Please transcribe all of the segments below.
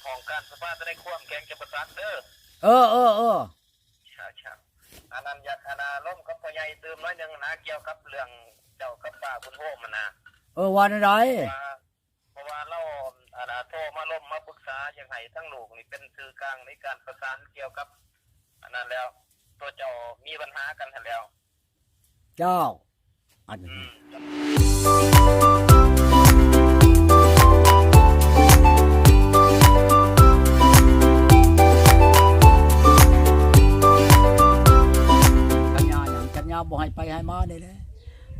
ຂອງການສະພາທະນາຍຄວາມແຂວງຈຳປາສັກເດີ. ເອີ ເອີ ເອີ ອັນນັ້ນຢາກ ອັນນ່າ ລົມກັບພໍ່ໃຫຍ່ຕື່ມໜ້ອຍໜຶ່ງນະ ກ່ຽວກັບເລື່ອງເຈົ້າກັບປ້າບຸນໂຮມຫັ້ນນະ. ເອີ ວ່າແນວໃດ? ເພາະວ່າ ເພາະວ່າລາວ ອັນນ່າ ໂທມາລົມມາປຶກສາ ຢາກໃຫ້ທາງລູກນີ້ເປັນສື່ກາງໃນການປະສານກ່ຽວກັບອັນນັ້ນແລ້ວ ຕົວເຈົ້າມີບັນຫາກັນຫັ້ນແລ້ວ. ເຈົ້າ ອັນ ອືມ ສັນຍາຫຍັງ? ສັນຍາບໍ່ໃຫ້ໄປໃຫ້ມານີ້ແຫຼະ.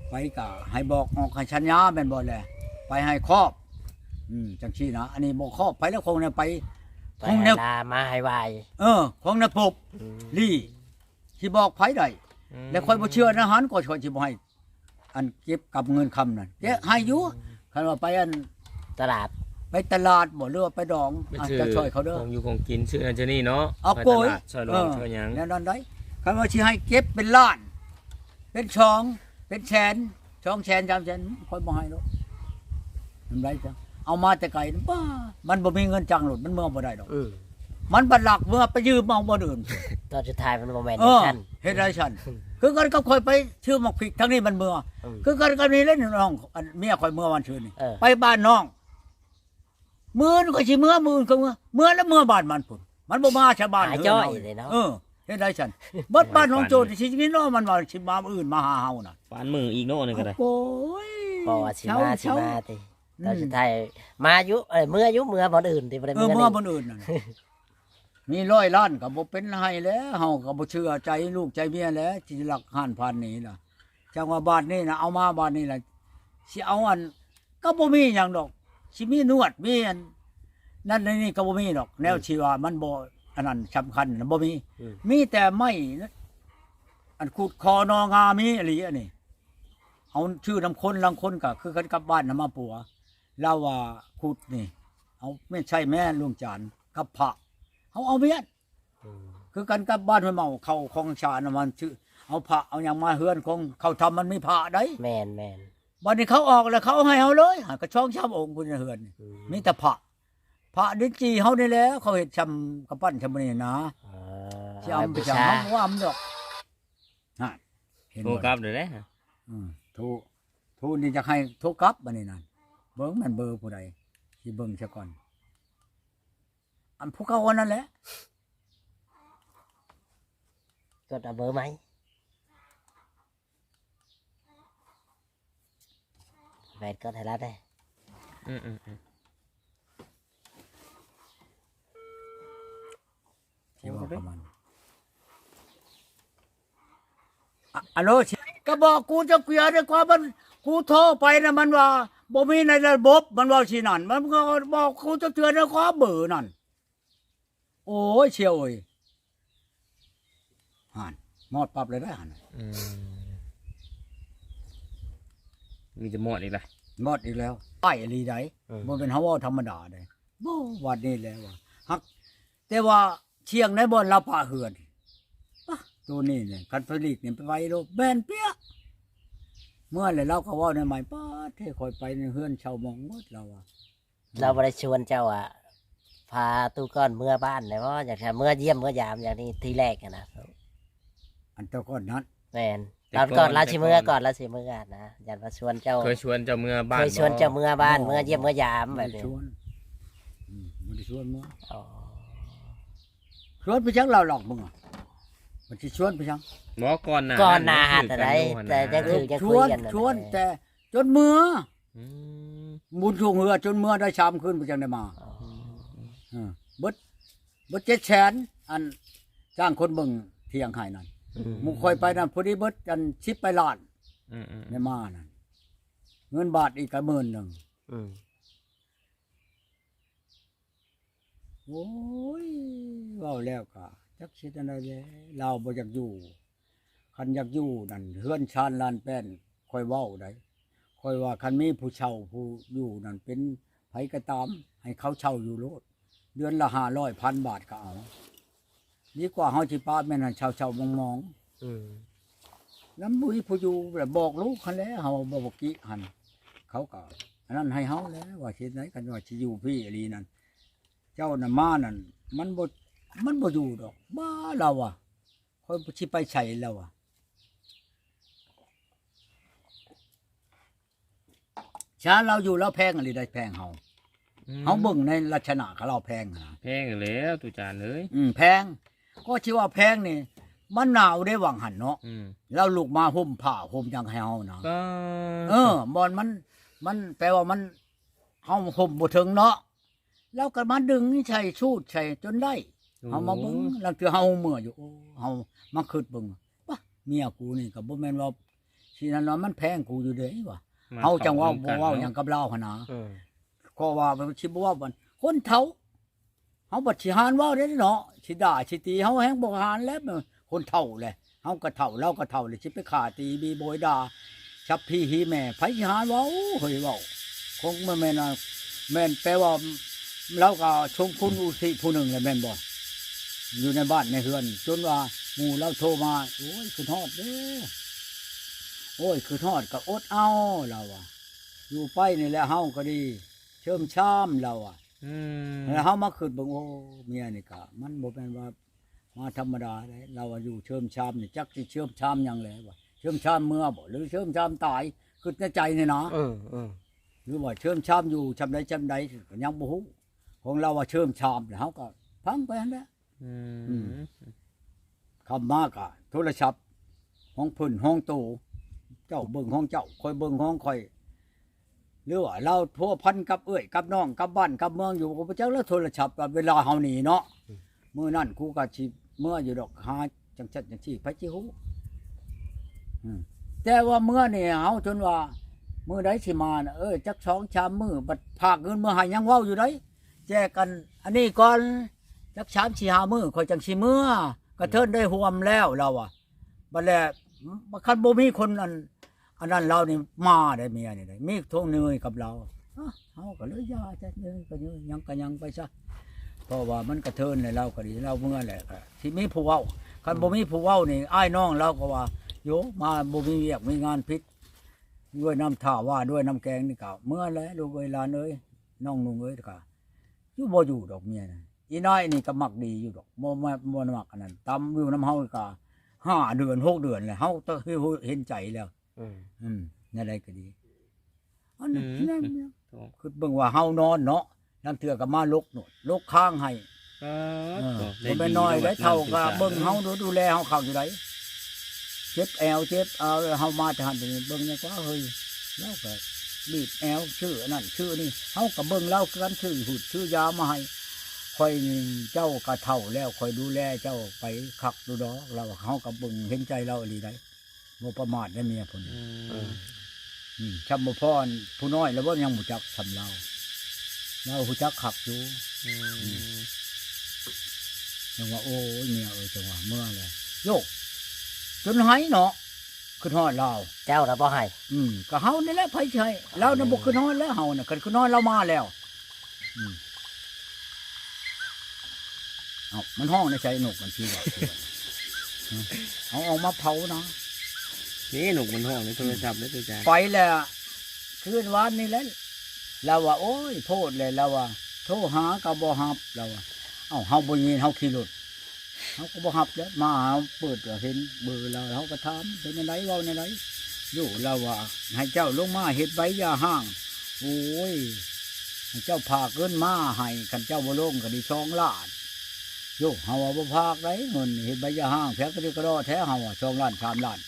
ໄປກະໃຫ້ບອກອອກໃຫ້ສັນຍາແມ່ນບໍ່ແຫຼະ? ໄປໃຫ້ຄອບ ອືມ ຈັ່ງຊີ້ນະ. ອັນນີ້ບໍ່ຄອບໃຜແລ້ວ ຂອງແນວໄປ ໄປ ຂອງແນວ ໃຫ້ລາ ມາໃຫ້ໄຫວ້ ເອີ ຂອງແນວພົບ ອືມ ລີ້ ຊິບອກໃຜໄດ້? ອືມ ແລະຂ້ອຍບໍ່ເຊື່ອໃນຫັ້ນ ກໍຂ້ອຍຊິບໍ່ໃຫ້ ອັນເກັບກັບເງິນຄຳນັ້ນ ແກະໃຫ້ຢູ່. ອືມ ຄັນວ່າໄປອັນຕະຫຼາດ ໄປຕະຫຼາດບໍ່ ຫຼືວ່າໄປດອງ ໄປ ອາດ ຊື້ ຈະຊ່ອຍເຂົາເດີ ຂອງຢູ່ຂອງກິນ ຊື້ນັ້ນຊື້ນີ້ເນາະ ເອົາ ໄປ ໂກຍ ຕະຫຼາດ ຊ່ອຍຫຼວງ ເອີ ຊ່ອຍຫຍັງ ແນວນັ້ນໄດ໋. ຄັນວ່າຊິໃຫ້ເກັບເປັນລ້ານ ເປັນສອງ ເປັນແສນ ສອງແສນ ສາມແສນ ຂ້ອຍບໍ່ໃຫ້ດອກ. ນຳໃດຈັ່ງ ເອົາມາແຕ່ໄກ ປ້າ ມັນບໍ່ມີເງິນຈ້າງລົດ ມັນເມືອບໍ່ໄດ້ດອກ. ອືມ ມັນບັດລັກເມືອໄປຢືມເອົາບ່ອນອື່ນ ຕອນສຸດທ້າຍມັນບໍ່ແມ່ນ ເອີ ຈັ່ງຊັ້ນ ເຮັດໄດ້ຊັ້ນ. ຄືກັນກັບຂ້ອຍໄປຊື້ໝາກພິກທາງນີ້ມັນເມືອ ອືມ ຄືກັນກັບນີ້ແຫຼະ ນ້ອງ ອັນເມຍຂ້ອຍເມືອວັນຊືນນີ້ ເອີ ໄປບ້ານນ້ອງ ມື້ອື່ນຂ້ອຍຊິເມືອ ມື້ອື່ນຂ້ອຍເມືອ ເມືອແລ້ວເມືອບ້ານມັນພຸ້ນ ມັນບໍ່ມາຊະບ້ານ ຫາ ເຮືອນເຮົາ ຈ້ອຍເລີຍເນາະ. ເອີ ເຮັດໄດ້ຊັ້ນ ເບິດບ້ານໜອງໂຈດຊິກິນເນາະ ມັນວ່າຊິມາມື້ອື່ນມາຫາເຮົານະ. ປານມື້ອີກເນາະ ນີ້ກໍໄດ້ ໂອ້ຍ ເວົ້າວ່າຊິມາ ເຊົາ ຊິມາ ເຊົາ ຕິ ອືມ ຕອນສຸດທ້າຍມາຢູ່ ເອີ ເມືອຢູ່ ເມືອບ່ອນອື່ນຕິ ບໍ່ໄດ້ ເອີ ເມືອ ເມືອບ່ອນອື່ນນັ້ນ. ມີຮ້ອຍລ້ານກໍບໍ່ເປັນໃຫ້ແລ້ວ ເຮົາກໍບໍ່ເຊື່ອໃຈລູກໃຈເມຍແລ້ວ ທີ່ລັກຮ້ານຜ່ານນີ້ລະ. ຈັ່ງວ່າບາດນີ້ນະ ເອົາມາບາດນີ້ລະ ຊິເອົາອັນ ກໍບໍ່ມີຫຍັງດອກ ຊິມີນວດ ມີອັນນັ້ນໃນນີ້ກໍບໍ່ມີດອກ ແນວ ອືມ ທີ່ວ່າມັນບໍ່ອັນນັ້ນສຳຄັນນະ ບໍ່ມີ. ອືມ ມີແຕ່ໄມ້ ອັນຂຸດຄໍໜໍ່ງາ ມີອີ່ຫຼີອັນນີ້. ເອົາຊື້ນຳຄົນ ລາງຄົນກໍຄືກັນກັບບ້ານນຳມາປົວ ລາວວ່າຂຸດນີ້ ເອົາແມ່ນໃຊ້ແມ່ນລວງຈານກັບພະ ເຮົາເອົາແມ່ນ. ອືມ ຄືກັນກັບບ້ານຫ້ວຍເມົາ ເຂົ້າຂອງສານນະ ມັນຊື້ ເອົາພະເອົາຫຍັງມາເຮືອນຂອງເຂົາທຳ ມັນມີພະໃດ໋. ແມ່ນໆ ບັດນີ້ເຂົາອອກແລ້ວ ເຂົາເອົາໃຫ້ເຮົາເລີຍ ຫາກະສອງສາມອົງພຸ້ນນະເຮືອນນີ້. ອືມ ມີແຕ່ພະ ພະດິນຈີ່ເຮົານີ້ແຫຼະ ເຂົາເຮັດຊ່ຳກຳປັ້ນຊ່ຳນີ້ນະ. ເອີ ຊິເອົາໄປ ເອົາໄປຫຍັງ ເຮົາບໍ່ເອົາດອກ. ຫັ້ນ ເຫັນ ໂທ ບໍ່ ກັບເດີເດ້. ອືມ ໂທ ໂທນີ້ຈະໃຫ້ໂທກັບບັດນີ້ນັ້ນ ເບິ່ງແມ່ນເບີຜູ້ໃດ ຊິເບິ່ງຊະກ່ອນ. ອັນຜູ້ເກົ່າອັນນັ້ນແຫຼະ ກົດເອົາເບີໃໝ່ ແມ່ນ ກົດໃຫ້ລາວແດ່. ອືມໆໆ ທີ່ເວົ້າກັບມັນ ອາໂລ ກໍບອກກູຈະເກຍໄດ້ກວ່າມັນ ກູໂທໄປນະ ມັນວ່າບໍ່ມີໃນລະບົບ ມັນເວົ້າຊີ້ນັ້ນ ມັນກໍບອກກູຈະເກຍໄດ້ກວ່າເບີນັ້ນ. ໂອ້ຍ ສ່ຽວເອີຍ ຫັ້ນ ມອດປັບເລີຍໄດ໋ຫັ້ນ. ອືມ ມີແຕ່ມອດອີກລະ ມອດອີກແລ້ວ ໄປອີ່ຫຼີໃດ໋. ເອີ ບໍ່ແມ່ນເຮົາເວົ້າທຳມະດາໃດ໋ ບໍ່ ວັດນີ້ແຫຼະວ່າ ຮັກ ແຕ່ວ່າທ່ຽງໃນບ່ອນລາວປະເຮືອນ ປະ ໂຕນີ້ນີ້ ຄັນໄຟລີກນີ້ໄປໄວໂລດ ແມ່ນເປຍ. ເມື່ອແລ້ວລາວກໍເວົ້າໃນໃໝ່ ປາດເທ ຂ້ອຍໄປໃນເຮືອນເຊົ່າໝອງໝົດ ລາວວ່າ. ລາວບໍ່ໄດ້ຊວນເຈົ້າ ອາ ພາຕູ້ກ້ອນເມືອບ້ານແດ່ບໍ່? ຢາກຈະເມືອຢ້ຽມເມືອຢາມຢ່າງນີ້ທີແລກຫັ້ນນະ. ອັນແຕ່ກ່ອນນັ້ນ ແມ່ນ ຕອນກ່ອນລາວຊິເມືອ ແຕ່ກ່ອນ ກ່ອນລາວຊິເມືອນະ ຢ້ານວ່າຊວນເຈົ້າ ເຄີຍຊວນເຈົ້າເມືອບ້ານ ເຄີຍຊວນເຈົ້າເມືອບ້ານ ບໍ່ ເມືອຢ້ຽມເມືອຢາມແບບນີ້ ບໍ່ໄດ້ຊວນ. ອືມ ບໍ່ໄດ້ຊວນເມືອ. ອໍ ຊວນໄປຫຍັງລາວຫຼອກມຶງອະ? ມັນຊິຊວນໄປຫຍັງ? ບໍ່ ກ່ອນໜ້າ ກ່ອນໜ້າຫັ້ນ ນັ້ນ ແຕ່ ແຕ່ຍັງຖືກ ຍັງຄຸຍກັນ ຊວນ ແຕ່ຈົນເມືອ. ອືມ ບຸນຊ່ວງເຮືອຈົນເມືອໄດ້ສາມຄືນ ບໍ່ຈັ່ງໄດ້ມາ. ອໍ ເອີ ເບິດ ເບິດເຈັດແສນ ອັນຈ້າງຄົນເບິ່ງທ່ຽງໃຫ້ນັ້ນ. ອືມ ໝູ່ຂ້ອຍໄປນັ້ນ ພໍດີເບິດອັນສິບປາຍລ້ານ. ອືມໆ ໄດ້ມານັ້ນ ເງິນບາດອີກກະໝື່ນໜຶ່ງ. ອືມ ໂອ້ຍ ເວົ້າແລ້ວກະຈັກຊິເຮັດແນວໃດແຫຼະ ລາວບໍ່ຢາກຢູ່. ຄັນຢາກຢູ່ນັ້ນ ເຮືອນຊານລານແປ້ນ ຂ້ອຍເວົ້າໄດ໋ ຂ້ອຍວ່າຄັນມີຜູ້ເຊົ່າຜູ້ຢູ່ນັ້ນ ເປັນໃຜກໍຕາມ ໃຫ້ເຂົາເຊົ່າຢູ່ໂລດ ເດືອນລະຫ້າຮ້ອຍ ພັນບາດກໍເອົາ ດີກວ່າເຮົາຊິປະແມ່ນໃຫ້ເຊົ່າໆມອງໆ. ອືມ ລຳບຸຍຜູ້ຢູ່ ແລ້ວບອກລູກຫັ້ນແຫຼະ ເຮົາບໍ່ ບໍ່ກິຫັ້ນ ເຂົາກໍອັນນັ້ນໃຫ້ເຮົາແຫຼະ ວ່າຊິເຮັດໃດ ຄັນວ່າຊິຢູ່ພີ້ອີ່ຫຼີນັ້ນ. ເຈົ້ານະມານັ້ນ ມັນບໍ່ ມັນບໍ່ຢູ່ດອກ ບ້າ ລາວວ່າ ຂ້ອຍຊິໄປໃສ ລາວວ່າ. ຊາ ລາວຢູ່ລາວແພງອີ່ຫຼີໃດ໋ ແພງເຮົາ ອືມ ເຮົາເບິ່ງໃນລັກສະນະຂອງລາວແພງຫັ້ນນະ ແພງແລ້ວ ຕູຈານເອີຍ ອືມ ແພງ ກໍຊິວ່າແພງນີ້ ມັນໜາວເດ້ຫວ່າງຫັ້ນເນາະ ອືມ ລາວລຸກມາຫົ່ມຜ້າຫົ່ມຫຍັງໃຫ້ເຮົານະ ກໍ ເອີ ບ່ອນມັນ ມັນແປວ່າມັນ ເຮົາຫົ່ມບໍ່ເຖິງເນາະ ລາວກໍມາດຶງໃສ່ ຊູດໃສ່ຈົນໄດ້ ໂອ້ ເຮົາມາເບິ່ງ ລາງເທື່ອເຮົາເມື່ອຢູ່ ໂອ້ ເຮົາມາຄິດເບິ່ງ ປະ ເມຍກູນີ້ກໍບໍ່ແມ່ນວ່າຊິນັ້ນເນາະ ມັນແພງກູຢູ່ເດ້ວ່າ ເຮົາຈັ່ງເວົ້າບໍ່ເວົ້າຫຍັງກັບລາວຫັ້ນນະ ເອີ ກໍວ່າຊິບໍ່ເວົ້າ ຄົນເຖົ້າ ເຮົາບັດຊິຫານເວົ້າເດ້ເນາະ ຊິດ່າຊິຕີເຮົາແຮງບໍ່ຫານແລ້ວ ຄົນເຖົ້າແຫຼະ ເຮົາກໍເຖົ້າ ລາວກໍເຖົ້າແລ້ວ ຊິໄປຂ້າຕີບີໂບຍດ່າ ສັບພີຮີແມ່ ໃຜຊິຫານເວົ້າ ເຮີ້ຍເວົ້າ ຄົງບໍ່ແມ່ນວ່າ ແມ່ນແປວ່າ ລາວກໍສົມຄຸນອຸທິຜູ້ໜຶ່ງແຫຼະແມ່ນບໍ່ ຢູ່ໃນບ້ານໃນເຮືອນ ຈົນວ່າໝູ່ລາວໂທມາ ໂອ້ຍ ຄິດຮອດເດ້ ໂອ້ຍ ຄິດຮອດກໍອົດເອົາ ລາວວ່າ ຢູ່ໄປນີ້ແຫຼະ ເຮົາກໍດີ ເຊີມຊາມ ລາວວ່າ ອືມ ແລ້ວເຮົາມາຄິດເບິ່ງ ໂອ້ ເມຍນີ້ກະ ມັນບໍ່ແມ່ນວ່າມາທຳມະດາເດ້ ລາວວ່າຢູ່ເຊີມຊາມນີ້ ຈັກຊິເຊີມຊາມຫຍັງແຫຼະວ່າ ເຊີມຊາມເມືອບໍ່ ຫຼືເຊີມຊາມຕາຍ ຄິດໃນໃຈນີ້ນະ ເອີ ເອີ ຫຼືວ່າເຊີມຊາມຢູ່ຊ່ຳໃດຊ່ຳໃດ ກໍຍັງບໍ່ຮູ້ ຂອງລາວວ່າເຊີມຊາມ ແລ້ວເຮົາກໍຟັງໄປຫັ້ນແຫຼະ ອືມ ອືມ ຄ່ຳມາກະໂທລະສັບຂອງເພິ່ນຂອງໂຕ ເຈົ້າເບິ່ງຂອງເຈົ້າ ຂ້ອຍເບິ່ງຂອງຂ້ອຍ ຫຼືວ່າລາວພົວພັນກັບເອື້ອຍກັບນ້ອງ ກັບບ້ານກັບເມືອງຢູ່ ກໍບໍ່ຈັກແລ້ວໂທລະສັບ ເວລາເຮົາໜີເນາະ ອືມ ມື້ນັ້ນກູກໍຊິເມືອຢູ່ດອກ ຫາຈັ່ງຊັ້ນຈັ່ງຊີ້ ໃຜຊິຮູ້ ອືມ ແຕ່ວ່າເມືອນີ້ເຮົາຈົນວ່າ ມື້ໃດຊິມານະ ເອີ ຈັກສອງສາມມື້ ບັດພາກເງິນເມືອໃຫ້ ຍັງເວົ້າຢູ່ໃດ ແຈກກັນອັນນີ້ກ່ອນ ຈັກສາມສີ່ຫ້າມື້ຂ້ອຍຈັ່ງຊິເມືອ ກະເທີນໄດ້ຮ່ວມແລ້ວ ລາວວ່າ ບັດແລະ ຄັນບໍ່ມີຄົນອັນ ອັນນັ້ນລາວນີ້ມາໄດ໋ ເມຍນີ້ໄດ໋ ມີທົ່ວເນີຍກັບລາວ ອະ ເຮົາກໍເລີຍຢ່າຊະ ເນີຍກໍເນີຍ ຫຍັງກໍຫຍັງໄປຊະ ເພາະວ່າມັນກະເທີນແລ້ວ ລາວກໍດີ ລາວເມືອແລ້ວ ກະຊິມີຜູ້ເວົ້າ ຄັນບໍ່ມີຜູ້ເວົ້ານີ້ ອ້າຍນ້ອງລາວກໍວ່າ ໂຢ ມາບໍ່ມີວຽກມີງານ ຜິດ ດ້ວຍນ້ຳທ່າວ່າ ດ້ວຍນ້ຳແກງນີ້ກໍເມືອແຫຼະ ລູກເອີຍ ຫຼານເອີຍ ນ້ອງນຸ່ງເອີຍ ກະຢູ່ບໍ່ຢູ່ດອກເມຍນະ ອີນາຍນີ້ກໍມັກດີຢູ່ດອກ ບໍ່ ບໍ່ ບໍ່ມັກອັນນັ້ນ ຕຳຢູ່ນຳເຮົາກໍຫ້າເດືອນຫົກເດືອນແລ້ວ ເຮົາເຫັນໃຈແລ້ວ ອືມ ອືມ ແນວໃດກໍດີ ອັນນັ້ນ ອືມ ນັ້ນ ຄິດເບິ່ງວ່າເຮົານອນເນາະ ລາງເທື່ອກໍມາຫຼົກໂນດ ຫຼົກຄາງໃຫ້ ເອີ ເອີ ບໍ່ແມ່ນນ້ອຍໄດ໋ ເຖົ້າກໍເບິ່ງເຮົາ ດູ ດູແລເຮົາຄັກຢູ່ໃດ໋ ເຈັບແອວເຈັບເອົາ ເຮົາມາແຕ່ຫັ້ນແຕ່ນີ້ ເບິ່ງຫຍັງກວ່າເຮີ້ຍ ລາວກໍບີບແອວ ຊື້ອັນນັ້ນຊື້ນີ້ ເຮົາກໍເບິ່ງລາວຄືກັນ ຊື້ຫຸດຊື້ຢາມາໃຫ້ ຂ້ອຍນີ້ ເຈົ້າກໍເຖົ້າແລ້ວ ຂ້ອຍດູແລເຈົ້າໄປຄັກຢູ່ດອກ ລາວວ່າ ເຮົາກໍເບິ່ງເຫັນໃຈລາວອີ່ຫຼີໃດ໋ ບໍ່ປະໝາດເດ້ເມຍຜູ້ນີ້ ອືມ ເອີ ອືມ ຊ່ຳບໍ່ພໍ ຜູ້ນ້ອຍລະບໍ່ ຍັງບໍ່ຈັກຊ່ຳລາວ ລາວຮູ້ຈັກຄັກຢູ່ ອືມ ອືມ ຈັ່ງວ່າ ໂອ້ຍ ເມຍເອີຍ ຈັ່ງວ່າເມືອແລ້ວ ໂຢ ຈົນໄຫ້ເນາະ ຄິດຮອດລາວ ເຈົ້າລະບໍ່ໄຫ້ ອືມ ກໍເຮົານີ້ແຫຼະ ໃຜຊິໄຫ້ ລາວນະບໍ່ຄິດຮອດແລ້ວ ເຮົານະ ຄັນຄິດຮອດລາວມາແລ້ວ ອືມ ເອົ້າ ມັນຮ້ອງໃນໃສນົກມັນຊິວ່າ ເອົາອອກມາເຜົານະ ນີ້ນົກມັນຮ້ອງໃນໂທລະສັບເດ້ ອືມ ເຈົ້າຈານ ໄປແລ້ວ ຄືນວານນີ້ແຫຼະ ລາວວ່າ ໂອ້ຍ ໂພດແຫຼະ ລາວວ່າ ໂທຫາກໍບໍ່ຮັບ ລາວວ່າ ເອົ້າ ເຮົາບໍ່ຍິນ ເຮົາຂີ່ລົດ ເຮົາກໍບໍ່ຮັບແຫຼະ ມາຫາເປີດກໍເຫັນເບີລາວ ເຮົາກໍຖາມ ເປັນແນວໃດ ເວົ້າແນວໃດ ໂຢ ລາວວ່າ ໃຫ້ເຈົ້າລົງມາເຮັດໃບຢ່າຮ້າງ ໂອ້ຍ ໃຫ້ເຈົ້າພາເງິນມາໃຫ້ ຄັນເຈົ້າບໍ່ລົງກໍໄດ້ສອງລ້ານ ໂຢ ເຮົາວ່າບໍ່ພາກໃດ ເງິນເຮັດໃບຢ່າຮ້າງ ແພງກະດິກະດໍແທ້ ເຮົາວ່າ ສອງລ້ານ ສາມລ້ານ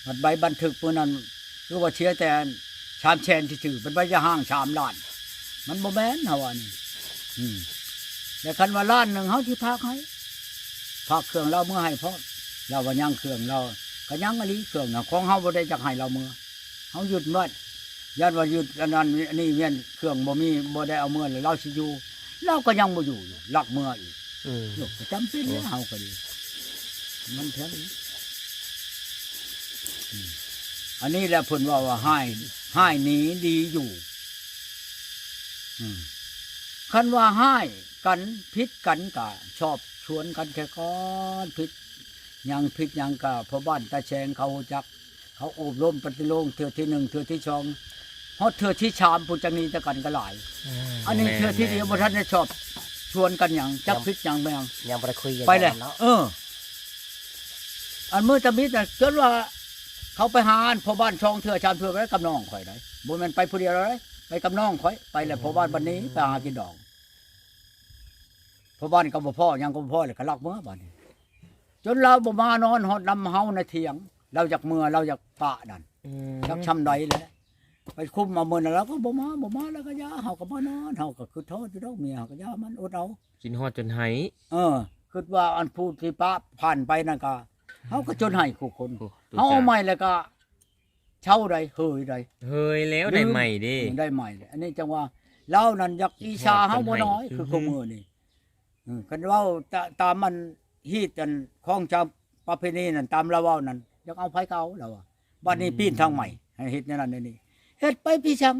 ບັດໃບບັນທຶກມື້ນັ້ນ ຄືວ່າເສຍແຕ່ສາມແສນຊື່ໆ ເປັນໃບຢ່າຮ້າງສາມລ້ານ ມັນບໍ່ແມ່ນ ເຮົາວ່ານີ້ ອືມ ແລະ ຄັນວ່າລ້ານໜຶ່ງ ເຮົາຊິພາກໃຫ້ ພາກເຄື່ອງລາວເມືອໃຫ້ພ້ອມ ລາວວ່າຍັງເຄື່ອງລາວ ກໍຍັງອີ່ຫຼີເຄື່ອງນະ ຂອງເຮົາບໍ່ໄດ້ຢາກໃຫ້ລາວເມືອ ເຮົາຍຶດໄວ້ ຢ້ານວ່າຍຶດອັນນັ້ນອັນນີ້ ແມ່ນເຄື່ອງບໍ່ມີ ບໍ່ໄດ້ເອົາເມືອ ແລ້ວລາວຊິຢູ່ ລາວກໍຍັງບໍ່ຢູ່ ລັກເມືອອີກ ອືມ ໂຍ ກໍຈຳເປັນແລ້ວ ໂອ້ ເຮົາກໍດີ ມັນເຖິງ ອືມ ອັນນີ້ແຫຼະເພິ່ນເວົ້າວ່າ ຮ້າຍ ຮ້າຍໜີດີຢູ່ ອືມ ຄັນວ່າຮ້າຍກັນ ຜິດກັນ ກໍຊອບຊວນກັນແຕ່ກ່ອນ ຜິດຫຍັງ ຜິດຫຍັງ ກໍພໍ່ບ້ານຕາແສງເຂົາຮູ້ຈັກ ເຂົາໂອບລົມປະຕິໂລມເທື່ອທີໜຶ່ງ ເທື່ອທີສອງ ຮອດເທື່ອທີສາມ ຜູ້ຈັກໜີຈາກກັນກໍຫຼາຍ ອືມ ອັນນີ້ເທື່ອທີດຽວ ແມ່ນໆ ບໍ່ທັນໄດ້ຊອບ ຊວນກັນຫຍັງ ຈັກຜິດຫຍັງແມ່ນຫຍັງ ຍັງບໍ່ໄດ້ຄຸຍກັນ ໄປແລ້ວ ເນາະ ເອີ ອັນມື້ທຳອິດນະ ຈົນວ່າເຂົາໄປຫາອັນພໍ່ບ້ານສອງເທື່ອສາມເທື່ອ ໄປກັບນ້ອງຂ້ອຍໄດ໋ ບໍ່ແມ່ນໄປຜູ້ດຽວເດ້ ໄປກັບນ້ອງຂ້ອຍ ໄປແລ້ວພໍ່ບ້ານບັດນີ້ ໄປຫາກິນດອງ ພໍ່ບ້ານກໍບໍ່ພໍ ຫຍັງກໍບໍ່ພໍ ແລ້ວກໍລັກເມືອບາດນີ້ ຈົນລາວບໍ່ມານອນຮອດນຳເຮົາໃນຖຽງ ລາວຢາກເມືອ ລາວຢາກປະນັ້ນ ອືມ ຈັກຊ່ຳໃດແຫຼະ ໄປຄຸມເອົາມື້ນັ້ນ ລາວກໍບໍ່ມາ ບໍ່ມາ ລາວກໍຢ່າ ເຮົາກໍບໍ່ນອນ ເຮົາກໍຄຶດຮອດຢູ່ດອກເມຍ ເຮົາກໍຢ່າມັນ ອົດເອົາ ຄິດຮອດຈົນໄຫ້ ເອີ ຄຶດວ່າອັນຜູ້ທີ່ປະຜ່ານໄປນັ້ນກໍ ເຮົາກໍຈົນໄຫ້ຄູ່ຄົນ ໂອ້ ເຮົາເອົາໃໝ່ແລ້ວກໍເຊົາໃດ ເຮີຍໃດ ເຮີຍແລ້ວ ໄດ້ໃໝ່ເດ້ ໄດ້ໃໝ່ເດ້ ອັນນີ້ຈັ່ງວ່າລາວນັ້ນຢາກອິດສາເຮົາບໍ່ນ້ອຍ ຄິດຮອດຈົນໄຫ້ ຄື ອືຮຶ ຄືມື້ນີ້ ເອີ ຄັນເວົ້າຕາ ຕາມອັນຮີດອັນຂອງຊາວປະເພນີນັ້ນ ຕາມລາວເວົ້ານັ້ນ ຢາກເອົາໃຜກໍເອົາ ລາວວ່າ ບັດນີ້ ອືມ ປີ້ນທາງໃໝ່ ໃຫ້ເຮັດແນວນັ້ນແນວນີ້ ເຮັດໄປຄືຫຍັງ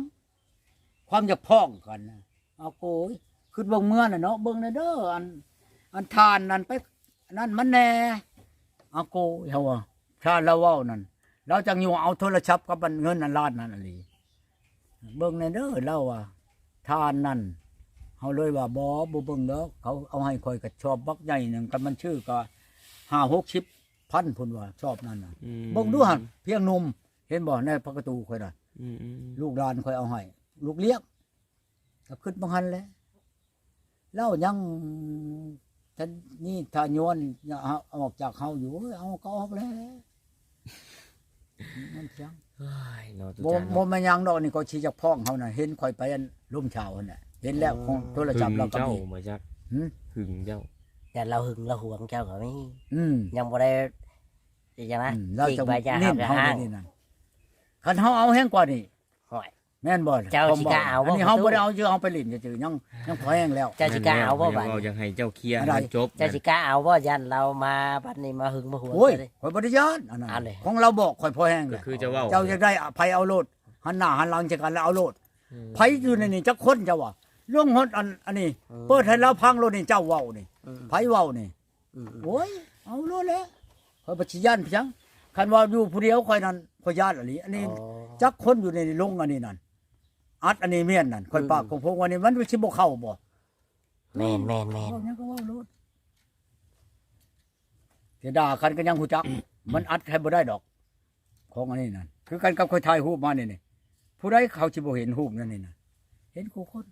ຄວາມຢາກພ້ອງກັນນະ ເອົາໂກຍ ຄຶດເບິ່ງເມືອນະເນາະ ເບິ່ງແດ່ເດີ ອັນ ອັນທ່ານນັ້ນໄປ ອັນນັ້ນມັນແດ່ ເອົາໂກຍ ເຮົາວ່າ ຖ້າລາວເວົ້ານັ້ນ ລາວຈັ່ງຍົວເອົາໂທລະສັບກັບອັນເງິນອັນລ້ານນັ້ນອີ່ຫຼີ ເບິ່ງແດ່ເດີ ລາວວ່າ ທ່ານນັ້ນ ເຮົາເລີຍວ່າ ບໍ່ ບໍ່ເບິ່ງດອກ ເຂົາເອົາໃຫ້ຂ້ອຍກະສອບບັກໃຫຍ່ໜຶ່ງ ຄັນມັນຊື້ກະຫ້າຫົກສິບພັນພຸ້ນວ່າ ສອບນັ້ນນະ ອືມ ເບິ່ງດູຫັ້ນ ພຽງໜຸ່ມ ເຫັນບໍ່ ໃນພະກະຕູຂ້ອຍນະ ອືມໆໆ ລູກຫຼານຂ້ອຍເອົາໃຫ້ ລູກລ້ຽງ ກໍຄຶດບັງຫັ້ນແຫຼະ ລາວຍັງ ທະ ນີ້ທະຍວນ ອອກຈາກເຮົາຢູ່ ເອົາກໍອອກແລ້ວ ມັນຫຍັງ ໂອ້ຍ ເນາະ ບໍ່ ບໍ່ແມ່ນຫຍັງດອກ ນີ້ກໍຊິຢາກຟ້ອງເຮົານະ ເຫັນຂ້ອຍໄປອັນລົມຊາວຫັ້ນນະ ເຫັນແລ້ວ ຂອງໂທລະສັບລາວກໍມີ ຫຶງເຈົ້າ ບໍ່ຈັກ ຫຶ? ຫຶງເຈົ້າ ຢ້ານລາວຫຶງລາວຫວງເຈົ້າກໍມີ ອືມ ຍັງບໍ່ໄດ້ອີຫຍັງນະ ອືມ ລາວຈະເໜັ້ນເຮົາໃນນີ້ນັ້ນ ຄັນເຮົາເອົາແຮງກວ່ານີ້ ຫ້ອຍ ແມ່ນບໍ່ ເຈົ້າຊິກ້າເອົາບໍ່ ອັນນີ້ເຮົາບໍ່ໄດ້ເອົາຊື່ເຮົາໄປຫຼິ້ນຊື່ໆ ຍັງ ຍັງພໍແຮງແລ້ວ ເຈົ້າຊິກ້າເອົາບໍ່ ບາດນີ້ ຢາກໃຫ້ເຈົ້າເຄຍໃຫ້ມັນຈົບ ເຈົ້າຊິກ້າເອົາບໍ່ ຢ້ານລາວມາບັດນີ້ມາຫຶງມາຫວງ ໂອ້ຍ ຂ້ອຍບໍ່ໄດ້ຢ້ານອັນນັ້ນ ເອົາເລີຍ ຂອງລາວບອກຂ້ອຍພໍແຮງແລ້ວ ກໍຄືເຈົ້າເວົ້າ ເຈົ້າຢາກໄດ້ໃຜເອົາໂລດ ຫັນໜ້າຫັນຫຼັງໃສ່ກັນແລ້ວເອົາໂລດ ອືມ ໃຜຢູ່ໃນນີ້ຈັກຄົນເຈົ້າວ່າ ລົງຮອດອັນ ອັນນີ້ ອືມ ເປີດໃຫ້ລາວຟັງໂລດນີ້ ເຈົ້າເວົ້ານີ້ ອືມ ໃຜເວົ້ານີ້ ອືມໆ ໂອ້ຍ ເອົາໂລດແຫຼະ ຂ້ອຍບໍ່ຊິຢ້ານຫຍັງ ຄັນວ່າຢູ່ຜູ້ດຽວຂ້ອຍນັ້ນ ຂ້ອຍຢ້ານອີ່ຫຼີ ອັນນີ້ ອໍ ຈັກຄົນຢູ່ໃນລົງອັນນີ້ນັ້ນ ອັດອັນນີ້ແມ່ນນັ້ນ ຂ້ອຍ ອືມ ປາກຂອງພວກວ່ານີ້ ມັນຊິບໍ່ເຂົ້າບໍ່ ແມ່ນໆໆ ເວົ້າຫຍັງກໍເວົ້າໂລດ ຊິດ່າກັນກໍຍັງຮູ້ຈັກ ມັນອັດໃຫ້ບໍ່ໄດ້ດອກ ຂອງອັນນີ້ນັ້ນ ຄືກັນກັບຂ້ອຍຖ່າຍຮູບມານີ້ນີ້ ຜູ້ໃດເຂົາຊິບໍ່ເຫັນຮູບນັ້ນນີ້ນະ ເຫັນຄູ່ຄົນ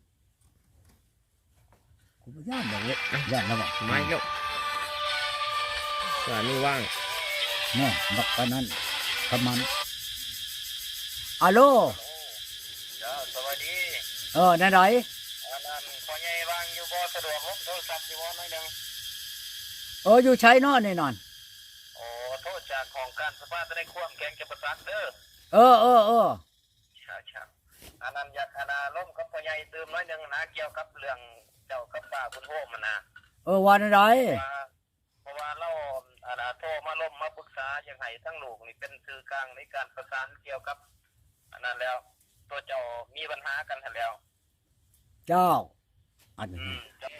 ກູບໍ່ຢ້ານດອກເວີຍ ຢ້ານລະຫວາ ມາອີກແລ້ວ ສາຍມືວ່າງ ແນ່ ບັກປານນັ້ນ ປະມານ ອາໂລ ເຈົ້າ ສະບາຍດີ ເອີ ແນວໃດ ອັນນັ້ນ ພໍ່ໃຫຍ່ວ່າງຢູ່ບໍ່? ສະດວກລົມໂທລະສັບຢູ່ບໍ່? ໜ້ອຍໜຶ່ງ ເອີ ຢູ່ໃສເນາະນີ້ນັ້ນ? ໂອ້ ໂທຈາກຫ້ອງການສະພາທະນາຍຄວາມແຂວງຈຳປາສັກເດີ ເອີ ເອີ ເອີ ອັນນັ້ນ ຢາກ ອັນນ່າ ລົມກັບພໍ່ໃຫຍ່ຕື່ມໜ້ອຍໜຶ່ງນະ ກ່ຽວກັບເລື່ອງເຈົ້າກັບປ້າບຸນໂຮມຫັ້ນນະ ເອີ ວ່າແນວໃດ? ວ່າ ເພາະວ່າລາວ ອັນນ່າ ໂທມາລົມມາປຶກສາ ຢາກໃຫ້ທາງລູກນີ້ເປັນສື່ກາງໃນການປະສານກ່ຽວກັບ ອັນນັ້ນແລ້ວ ຕົວເຈົ້າມີບັນຫາກັນຫັ້ນແລ້ວ ເຈົ້າ ອັນ ອືມ ເຈົ້າ